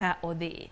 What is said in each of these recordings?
Ka odhi.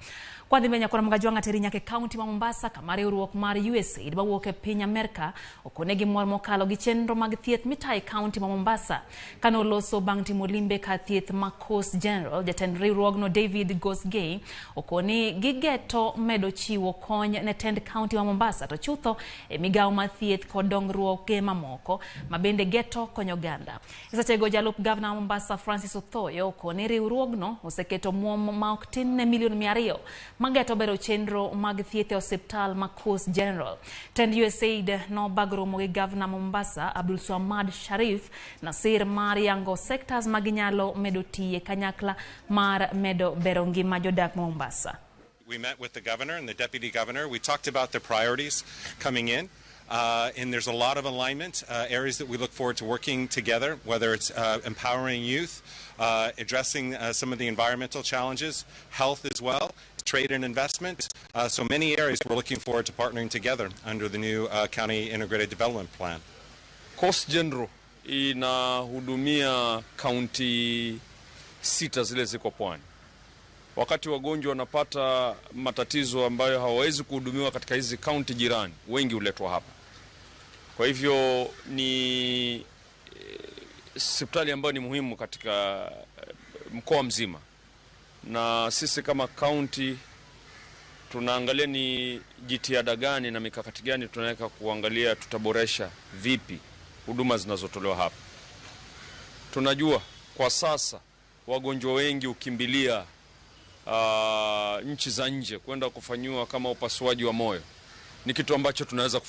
Kwadhi mbele nyakora Mgajwang'a teri nyaka e kaunti ma Mombasa, kama riwruok mar USAID mawuok e piny Amerka okone gi mor mokalo gi chenro mag thieth mitayo e kaunti ma Mombasa. Kane oloso bang' timo limbe kar thieth ma Coast General, jatend riwruogno David Gosgei okoni gigeto medo chiwo kony ne tend kaunti ma Mombasa, to chutho e migawo mar thieth kod dongruoge mamoko ma bende geto konyo oganda. E sechego, jalup gavana ma Mombasa Francis Othoyo okoni riwruogno oseketo omuom ma ok tin ne milion 200 mageto bero chenro mag thieth e osiptal ma Coast General. Tend USAID nobago romo gi gavana Mombasa Abdul Swamad Sharif Nasir mar yango sectors ma ginyalo medo tiye kanyakla mar medo bero ngima jodak ma Mombasa. We met with the governor and the deputy governor. We talked about the priorities coming in. And there's a lot of alignment, areas that we look forward to working together, whether it's empowering youth, addressing some of the environmental challenges, health as well, trade and investment. So many areas we're looking forward to partnering together under the new County Integrated Development Plan. Coast General inahudumia kaunti sita zile ziko pwani. Wakati wagonjwa wanapata matatizo ambayo hawawezi kuhudumiwa katika hizi kaunti jirani, wengi huletwa hapa. Kwa hivyo ni hospitali ambayo ni muhimu katika mkoa mzima, na sisi kama kaunti tunaangalia ni jitihada gani na mikakati gani tunaweka kuangalia tutaboresha vipi huduma zinazotolewa hapa. Tunajua kwa sasa wagonjwa wengi hukimbilia nchi za nje kwenda kufanyiwa kama upasuaji wa moyo. Ni kitu ambacho tunaweza